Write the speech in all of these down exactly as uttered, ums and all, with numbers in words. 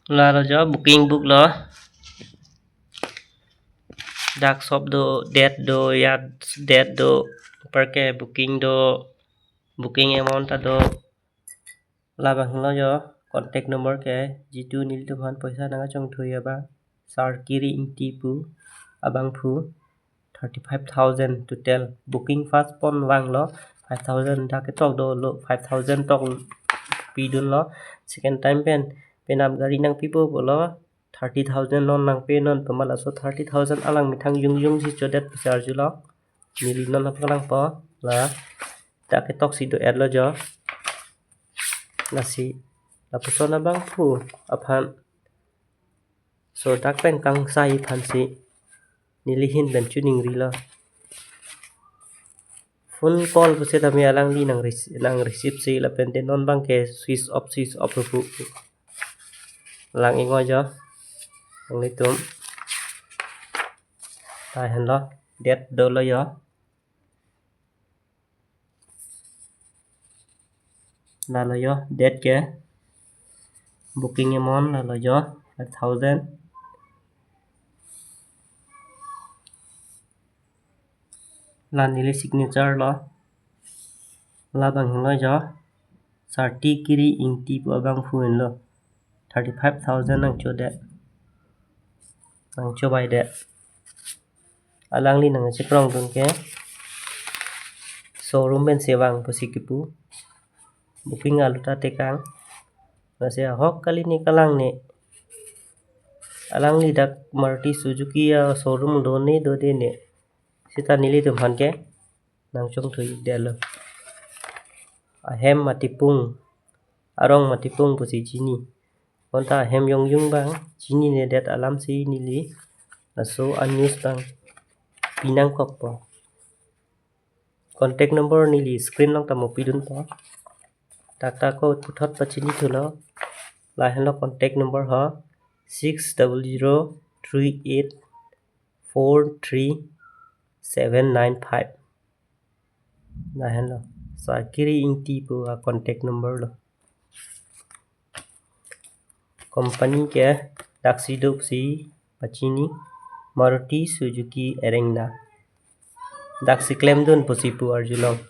Lalo jo, booking book lo. Dak shop do, date do, ya date do, perke booking do, booking amount ta do. Labang lo jo, contact number ke, jitu nelitum aphan poisa nangkachongthui abang, Sarkiri Ingti pu abangphu, thirty five thousand total. Booking first pon vanglo, five thousand dak ketok dolo, five thousand tok pidunlo. Second time pen, penap gari nangpipo pulo, thirty thousand non nangpe non pu ma, laso thirty thousand alang methang jongjong si chodet pusi arjulong. Neli non apaklang po, la dak ketok si do-etlo jo. Lasi, lapuson abangphu aphan, so dak pen kangsai aphan si neli ahin pen choningrilo. Phone call pusitame alangli nang rec-, nang receive si, lapen te non abangke switch off, switch off pu. Lang ingoi jo. Nanglitum. Lahenlo. Date dolo jo. Lalo jo, date ke. Booking amount lalo jo, five thousand. La neli signature lo. Labang lo jo, Sarkiri Ingti pu abangphu henlo. Thirty five thousand nangchodet, nangchobai det. Alangli nangchekrongdun ke showroom pensi vang pusi kipu. Booking alu ta tekang. Lasi ahok kali ne kalang ne. Alangli dak Maruti Suzuki a-showroom do ne dode ne. Seta nelitum aphan ke nangchongthuidetlo. Ahem Matipung, arong Matipung pusi chini. Bonta ahem jongjong abang chininedet alam si neli laso a-news abang pinangkokpo. Contact number neli screen along tame pidunpo. Dak ta ako puthot pachinithulo. Lahenlo contact number ho, six double zero three eight four three seven nine five. Lahenlo, Sarkiri Ingti pu a-contact number lo. Company ke daksi do pusi pachini, Maruti Suzuki Erangna. Daksi klemdun pusi pu arjulong.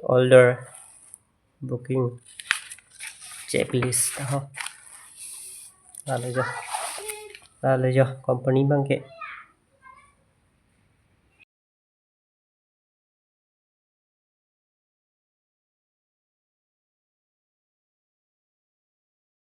Order booking checklist ho. Lalo jo. Lalo jo, company abangke.